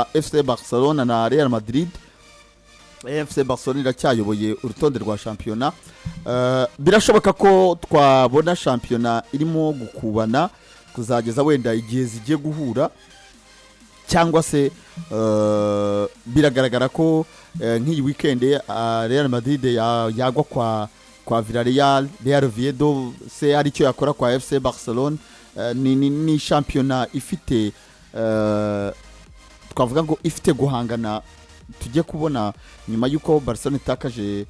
FC Barcelona na Real Madrid. FC Barcelona iracyayoboye urutonde rwa shampiyona. Birashoboka ko twabona shampiyona irimo gukubana kuzageza wenda igihe zigiye guhura, cyangwa se biragaragara ko nk'iyi weekend Real Madrid yagwa kwa Villarreal, Real Oviedo se ari cyo yakora kwa FC Barcelona. Ni shampiyona ifite twavuga ngo ifite guhangana. Tujye kubona nyuma y'uko Barcelona itakaje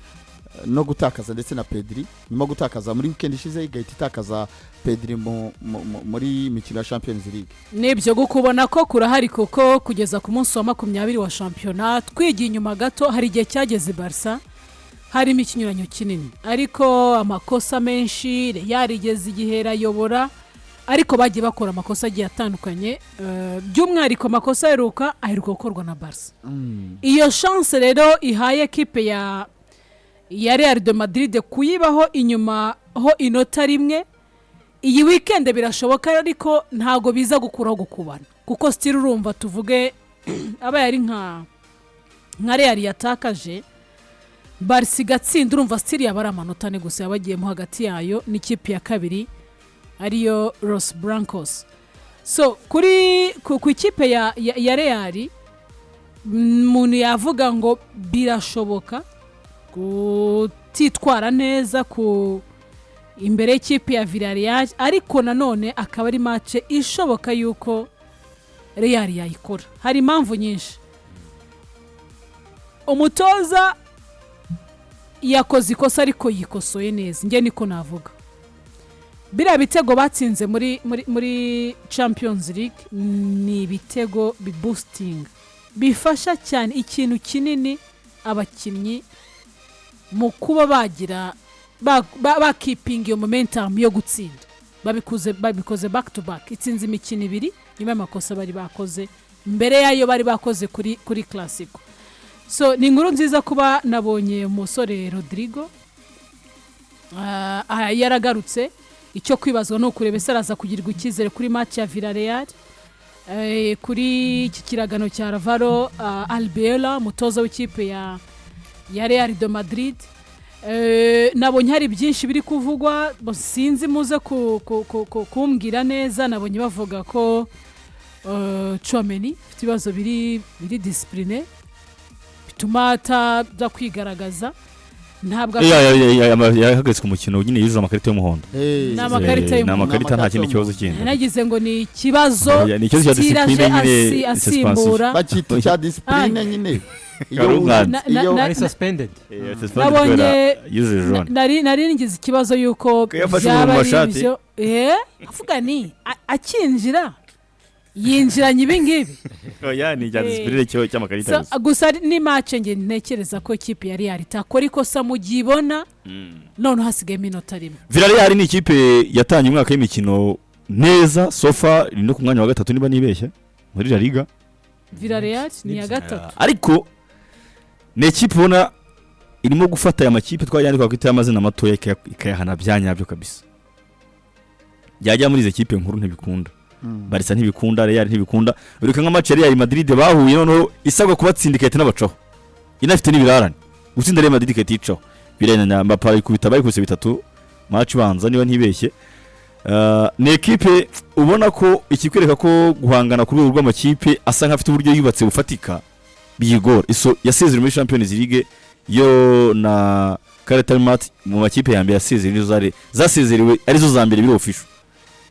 no gutakaza ndetse na Pedri, nyuma yo gutakaza muri weekend ishize igahita itakaza Pedri muri mikino ya Champions League. Nibyo, gukubona ko kurahari, kuko kugeza ku munsi wa 20 wa shampiyona, twigiye inyuma gato, hari igihe cyageze Barca harimo ikinyuranyo kinini, ariko amakosa menshi. Real igeze igihe irayobora, ariko bagiye bakora amakosa agiye atandukanye, by'umwihariko amakosa aheruka gukorwa na Barca. Iyo chance rero ihaye ekipe ya Real de Madrid kuyibaho inyuma ho inota rimwe iyi weekend birashoboka, ariko ntabwo biza gukuraho gukubana, kuko still urumva, tuvuge aba yari nka Real yatakaje, Barca igatsinda, urumva still yaba ari amanota 4 gusa yabagiyemo hagati yayo n'ikipe ya kabiri ariyo Los Blancos. So kuri ku ikipe ya Real, umuntu yavuga ngo birashoboka kutitwara neza ku imbere y'ikipe ya Villarreal, ariko nanone akaba ari match ishoboka yuko Real yayikora. Hari impamvu nyinshi. Umutoza yakoze ikosa ariko yikosoye neza, njye niko navuga. Biriya bitego batsinze muri Champions League ni ibitego biboostinga, bifasha cyane ikintu kinini abakinnyi mu kuba bagira bakeepinga iyo momentum yo gutsinda. Babikoze back to back, itsinze imikino ibiri nyuma y'amakosa bari bakoze mbere y'ayo bari bakoze kuri Clasico. So ni inkuru nziza kuba nabonye umusore Rodrigo yaragarutse. Icyo kwibazwa ni ukureba ese araza kugirirwa icyizere kuri match ya Villarreal. Kuri iki kiragano cya Alvaro Arbeloa, umutoza w'ikipe ya Real de Madrid, nabonye hari byinshi biri kuvugwa. Bo sinzi, muze kumbwira neza. Nabonye bavuga ko Tchouameni afite ibibazo biri discipline bituma ataza kwigaragaza, ntabwo Yahagaritswe umukino nyine, yujuje amakarita y'umuhondo. Ni amakarita Ni y'umuhondo. amakarita, nta kindi kibazo kindi. Nagize ngo ni ikibazo. Oya, ni ikibazo cya Stiraje discipline nyine, asimbura. Bakita icya discipline nyine iyo Kari umwanzi. iyo Ari suspended. Yujuje jaune. Nari ngize ikibazo yuko Ko yafashe byaba umuntu mu ari mashati. ibyo. Avuga ni akinjira yinjiranye ibi ngibi. Oya, ni icya discipline cy'amakarita So, gusa. Gusa ni match nge ntekereza ko ikipe ya Real itakora ikosa mu gihe ibona none hasigayemo inota rimwe. Villarreal ni ikipe yatangiye umwaka w'imikino neza. So far iri no ku mwanya wa gatatu niba nibeshye muri La Liga. Villarreal ni iya gatatu. Ariko ni ikipe ubona irimo gufata aya makipe twajyana twakwita amazina matoya, ikayahana bya nyabyo kabisa. Byajya muri izi kipe nkuru ntibikunda. Barca ntibikunda, Real ntibikunda. Ureka nka match ya Real Madrid bahuye, noneho isabwa kubatsinda igahita inabacaho, inafite n'ibirarane gutsinda Real Madrid igahita icaho birena. Mbappe ikubita, bayikubise bitatu match ibanza niba ntibeshye. Ni ekipe ubona ko ikikwereka ko guhangana ku rwego rw'amakipe asa nk'afite uburyo yubatse bufatika biyigora. Iso yasezerewe muri Champions League yo na Kairat mu makipe ya mbere yasezerewe, nizo zari zasezerewe arizo za mbere biri official.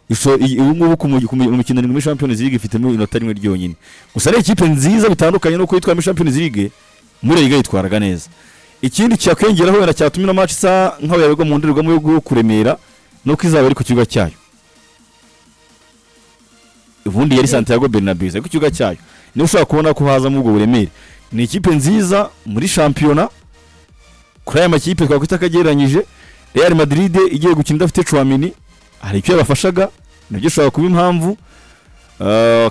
Iso ubu ngubu ku mikino irindwi muri Champions League ifitemo inota rimwe ryonyine gusa. Ari ikipe nziza bitandukanye nuko yitwara muri Champions League, muri Liga yitwaraga neza. Ikindi cyakwiyongeraho wenda cyatuma ino match isa nkaho yaregwa mu ndorerwamo yo kuremera nuko izaba ari ku kibuga cyayo. Ubundi yari Santiago Bernabeu, ariko ku kibuga cyayo niba ushobora kubona ko hazamo ubwo buremere. Ni ikipe nziza muri shampiyona kuri aya makipe twakwita akagereranyije. Real Madrid igiye gukina idafite Tchouameni, hari icyo yabafashaga, nabyo ushobora kuba impamvu.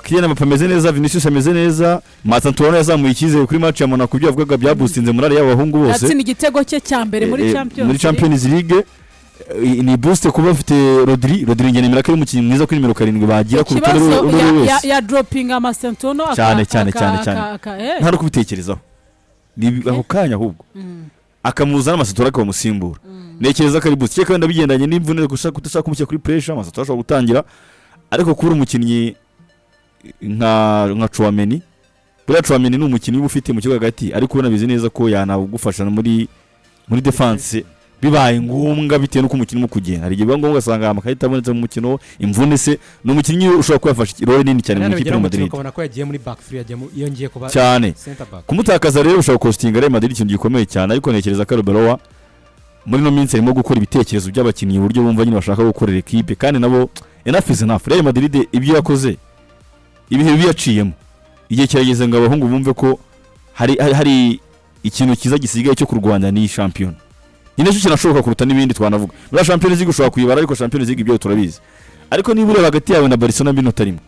Kylian Mbappe ameze neza, Vinicius ameze neza, Mastantuono yazamuye icyizere kuri match ya Monaco, ibyo yavugaga byaboostinze morale y'abahungu bose. Yatsinda igitego cye cya mbere muri Champions Muri Champions League. Ni boost kuba bafite Rodri. Rodri njye nemera ko ari umukinnyi mwiza kuri nimero 7 bagira ku rutonde Ikibazo urwo ari we ya, wese. ya dropping Mastantuono Cyane, cyane, cyane, cyane. Nta no kubitekerezaho, ni ako kanya ahubwo akamuzana, Mastantuono akabamusimbura. Ntekereza ko ari boost, kereka wenda bigendanye n'imvune gusa, kudashaka kumushyira kuri pressure. Mastantuono ashobora gutangira, ariko kubura umukinnyi nka Tchouameni, buriya Tchouameni ni umukinnyi uba ufite mu kibuga hagati, ariko ubona bizi neza ko yanagufasha no muri defense bibaye ngombwa, bitewe n'uko umukino urimo kugenda. Hari igihe biba ngombwa ugasanga amakarita abonetse mu mukino, imvune se, ni umukinnyi ushobora kuba yafashe role nini cyane mu Hano ikipe bigera ya mu mukino Madrid. ukabona ko yagiye muri back three, yagiye yongeye kuba Cyane. center back. Kumutakaza rero bishobora costinga Real Madrid ikintu gikomeye cyane, ariko ntekereza ko Arbeloa muri ino minsi arimo gukora ibitekerezo by'abakinnyi, uburyo bumva nyine bashaka gukorera ekipe, kandi nabo enough is enough. Real Madrid ibyo yakoze, ibihe bibi yaciyemo, igihe kirageze ngo abahungu bumve ko hari ikintu cyiza gisigaye cyo kurwanya, ni shampiyona. Ni nacyo kinashoboka kuruta n'ibindi twanavuga. Muri Champions League ushobora kuyibara, ariko Champions League ibyo turabizi. Ariko niba ureba hagati yawe na Barcelona minota rimwe,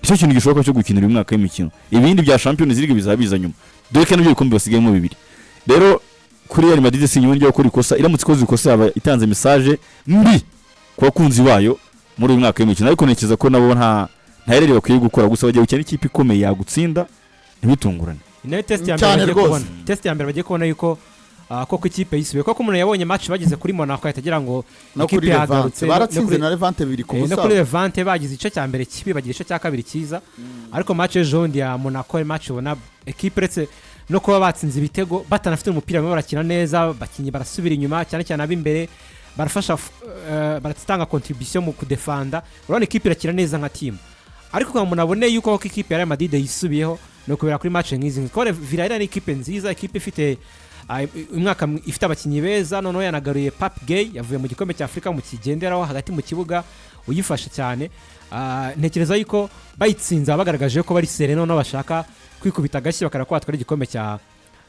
nicyo kintu gishoboka cyo gukinira uyu mwaka w'imikino. Ibindi bya Champions League bizaba biza nyuma, dore ko nabyo bikombe basigayemo bibiri. Rero kuri Real Madrid si inyuma ryo gukora ikosa. Iramutse ikoze ikosa, yaba itanze message mbi ku bakunzi bayo muri uyu mwaka w'imikino, ariko ntekereza ko nabo nta erreur bakwiye gukora. Gusa bagiye gukina ikipe ikomeye yagutsinda, ntibitungurane. Ni nayo test ya mbere Cyane bagiye rwose. kubona, test ya mbere bagiye kubona yuko koko ikipe yisubiye, koko umuntu yabonye match bageze kuri Monaco ahita agira ngo No ikipe kuri Levante yagarutse. baratsinze No na Levante 2 ku no busa. kuri Levante bagize igice cya mbere kibi, bagira igice cya kabiri cyiza, ariko match ejo bundi ya Monaco ari match ubona ekipe, uretse no kuba batsinze ibitego, batanafite umupira, barimo barakina neza. Abakinnyi barasubira inyuma, cyane cyane ab'imbere barafasha, baratanga contribution mu kudefanda. Urabona ikipe irakina neza nka team, ariko kugira ngo umuntu abone yuko koko ikipe ya Real Madrid yisubiyeho ni ukubera kuri match nk'izi. Kuko Villarreal ni ikipe nziza, ikipe ifite umwaka ifite abakinnyi beza. Noneho yanagaruye Pape Gueye, yavuye mu gikombe cya Afurika, mu kigenderaho hagati mu kibuga uyifashe cyane. Ntekereza yuko bayitsinze baba bagaragaje ko bari sérieux, noneho bashaka kwikubita agashyi bakareba ko batwara igikombe cya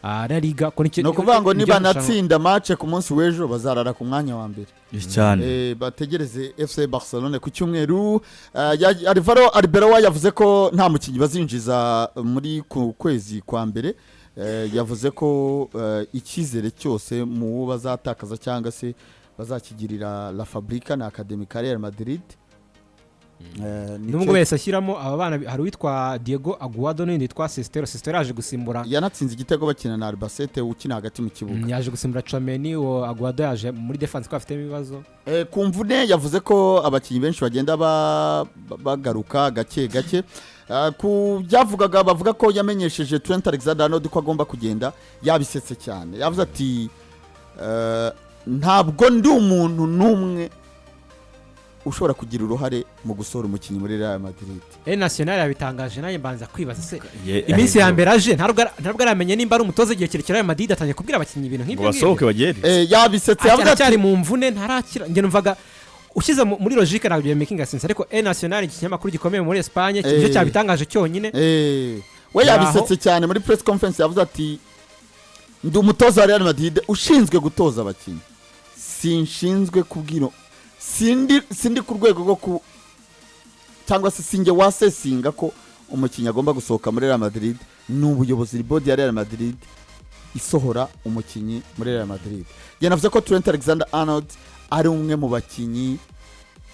La Liga, ko Ni ukuvuga ngo nicyo niba rushanwa. natsinda match ku munsi w'ejo, bazarara ku mwanya wa mbere. Cyane. Bategereze FC Barcelone ku cyumweru. Alvaro Arbeloa yavuze ko nta mukinnyi bazinjiza muri ku kwezi kwa mbere. Yavuze ko icyizere cyose mu wo bazatakaza cyangwa se bazakigirira La Fabrica na Academy ka Real Madrid. Nubwo wese ashyiramo aba bana, hari uwitwa Diego Aguado n'undi witwa Cestero. Cestero yaje gusimbura Yanatsinze igitego bakina na Albacete, ukina hagati mu kibuga. Yaje gusimbura Tchouameni. Uwo Aguado yaje muri defense ko afitemo ibibazo. Ku mvune yavuze ko abakinnyi benshi bagenda bagaruka gake gake. Ku byavugaga bavuga ko yamenyesheje Trent Alexander Arnold ko agomba kugenda, yabisetse cyane. Yavuze ati ntabwo ndi umuntu n'umwe ushobora kugira uruhare mu gusohora umukinnyi muri Real Madrid. El Nacional yabitangaje, nanjye mbanza kwibaza se iminsi ya mbere aje ntabwo aramenya nimba ari umutoza igihe kirekire Real Madrid, atangiye kubwira abakinnyi ibintu ngo nk'ibyo basohoke ngibyo. Bagere. Yabisetse, yavuze ati Aracyari mu mvune, ntarakira. Njye numvaga ushyize muri logique ntabwo bya making sense, ariko El Nacional, ikinyamakuru gikomeye muri Espagne, nicyo cyabitangaje cyonyine. We Yaho. yabisetse cyane muri press conference. Yavuze ati ndi umutoza wa Real Madrid ushinzwe gutoza abakinnyi, sinshinzwe kubwira, sindi ku rwego rwo ku cyangwa se sinjye wasesinga ko umukinnyi agomba gusohoka muri Real Madrid. Ni ubuyobozi, board ya Real Madrid isohora umukinnyi muri Real Madrid. Yanavuze ko Trent Alexander Arnold ari umwe mu bakinnyi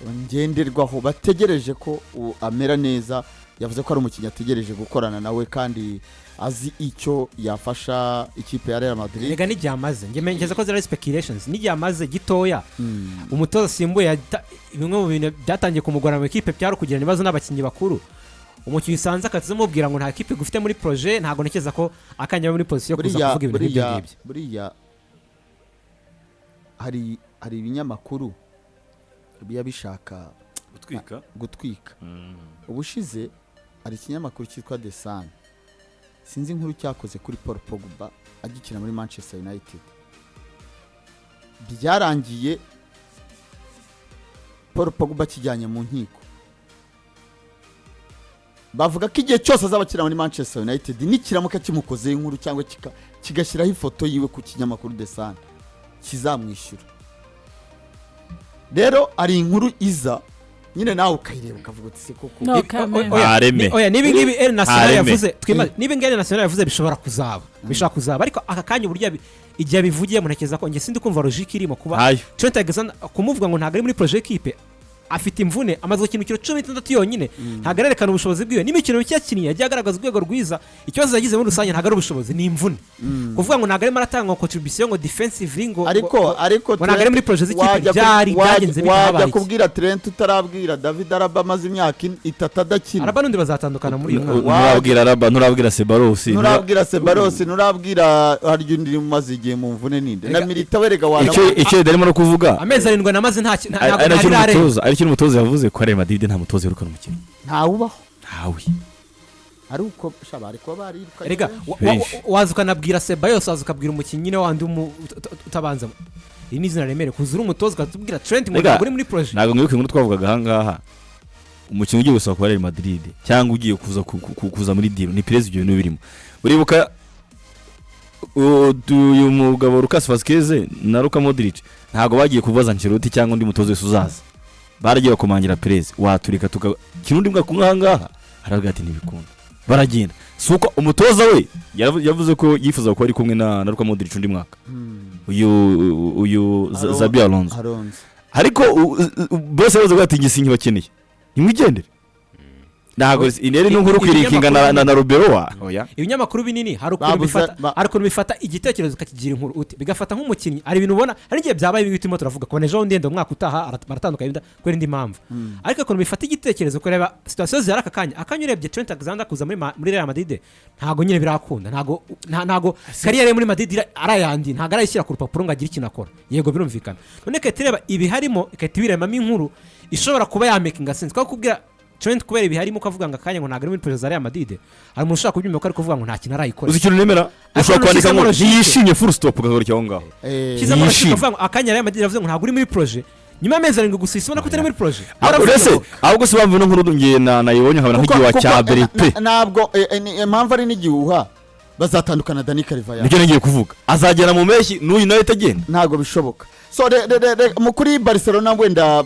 ngenderwaho bategereje ko amera neza. Yavuze ko ari umukinnyi ategereje gukorana nawe kandi azi icyo yafasha ikipe ya Real Madrid. Rega n'igihe amaze, njye ngeze ko zari speculations, n'igihe amaze gitoya umutoza asimbuye bimwe mu bintu byatangiye kumugora mu ikipe byari ukugirana ibibazo n'abakinnyi bakuru. Umukinnyi usanze akaza umubwira ngo nta kipe gufite muri projet, ntabwo ntekereza ko akanya muri position yo kuza Buriya kuvuga ibintu nk'ibyo buriya ngibyo. Buriya hari ibinyamakuru biba bishaka gutwika. Gutwika. Ubushize hari ikinyamakuru cyitwa The Sun, sinzi inkuru cyakoze kuri Paul Pogba agikina muri Manchester United. Byarangiye Paul Pogba akijyanye mu nkiko, bavuga ko igihe cyose azaba akina muri Manchester United, nikiramuka kimukozeho inkuru cyangwa kigashyiraho ifoto yiwe ku kinyamakuru The Sun, kizamwishyura. Rero hari inkuru iza Nyine nawe ukayireba ukavuga uti: "Se koko?" No, Ibi- quand même. Oya, Ntareme. oya, niba ngibi El Nacional Ntareme. yavuze niba ngibi El Nacional yavuze bishobora kuzaba, ariko aka kanya uburyo igihe abivugiye, ntekereza ko njye sindi kumva logique irimo kuba Ntayo. Trent Alexander kumuvuga ngo ntabwo ari muri projet équipe. Afite imvune, amaze gukina imikino 16 yonyine, ntabwo arerekana ubushobozi bwiwe. N'imikino mike yakiniye yagiye agaragaza urwego rwiza. Ikibazo yagize muri rusange ntabwo ari ubushobozi, ni imvune. Kuvuga ngo ntabwo arimo aratanga contribution, ngo defensively, ngo Ariko ariko ngo ntabwo ari muri projet z'ikipe, wajya byari byagenze bite, wajya habaye iki? kubwira Trent utarabwira David Alaba amaze imyaka 3 adakina. Alaba n'undi bazatandukana muri uyu mwaka. Nturabwira Alaba, nturabwira Ceballos. Nturabwira Ceballos, nturabwira harya undi umaze igihe mu mvune ninde na Rega- Militao erega Icyo arimo no kuvuga Amezi 7 namaze nta ntabwo ari nacyo ntari arenga. n'umutoza, ari cyo n'umutoza yavuze ko Real Madrid nta mutoza wirukana umukinnyi. Ntawubaho. Ntawe. Ari uko sha bari kuba barirukanye Erega benshi. Benshi. waza ukanabwira Ceballos, waza ukabwira umukinnyi nyine wandi utabanzamo. Iri ni izina remereye kuza uri umutoza ukatubwira Trent ngo Rega, ntabwo uri muri projet. Ntabwo mwibuka inkuru twavugaga ahangaha, umukinnyi ugiye gusaba kuba Real Madrid cyangwa ugiye kuza kuza muri deal ni Perez, ibyo bintu birimo. Uribuka uyu mugabo Lucas Vazquez na Luka Modric ntabwo bagiye kubaza Ancelotti cyangwa undi mutoza wese uzaza, baragiye bakomangira Perez: "Waturika tukakina undi mwaka umwe ahangaha?" Aravuga ati: "Ntibikunda." Baragenda. Si uko umutoza we yavuze ko yifuza kuba ari kumwe na Luka Modric undi mwaka, uyu Xabi Alonso. Alonso. Ariko bose bavuze ati: "Njye sinkibakeneye, nimwigendere." Ntabwo ineri ni inkuru kwirikinga na Ruberoa, oya. Ibinyamakuru binini hari ukuntu Babuze- bifata, hari ukuntu bifata igitekerezo ukakigira inkuru, uti bigafata nk'umukinnyi. Hari ibintu ubona, hari igihe byabaye ibi turimo turavuga kubona ejo bundi yenda umwaka utaha baratandukanye wenda kubera indi mpamvu, ariko ukuntu bifata igitekerezo kureba situation zihari aka kanya. Akanya urebye Trent Alexander kuza muri Real Madrid ntabwo nyine birakunda, ntabwo ntabwo carrière ye muri Madrid ari ayandi, ntabwo arayishyira ku rupapuro ngo agire ikintu akora. Yego, birumvikana. None igahita ireba ibiharimo, igahita ibiremamo inkuru ishobora kuba yamakinga sense, kuko kubwira Trent kubera ibiharimo ukavuga ngo akanya ngo ntabwo ari muri projet za Real Madrid, hari umuntu ushobora kubyumva ko ari kuvuga ngo nta kintu arayikora. Uzi ikintu nemera? Ushobora kwandika ngo ushyizemo logique. "Ntiyishimye", full stop, ukagarukira aho ngaho. Shyizemo logique, Yishimye. ukavuga ngo akanya Real Madrid yavuze ngo ntabwo uri muri projet, nyuma y'amezi 7 gusa ubona ko utari muri projet. Uretse ahubwo si bamva ino nkuru ngiye na nayibonye nkabona nk'igihuha cya mbere pe. Ntabwo impamvu ari n'igihuha, bazatandukana Dani Carvajal. Nibyo ngiye kuvuga, azagera mu mpeshyi n'uyu nawe itagenda. Ntabwo bishoboka. So mu kuri Barcelona wenda.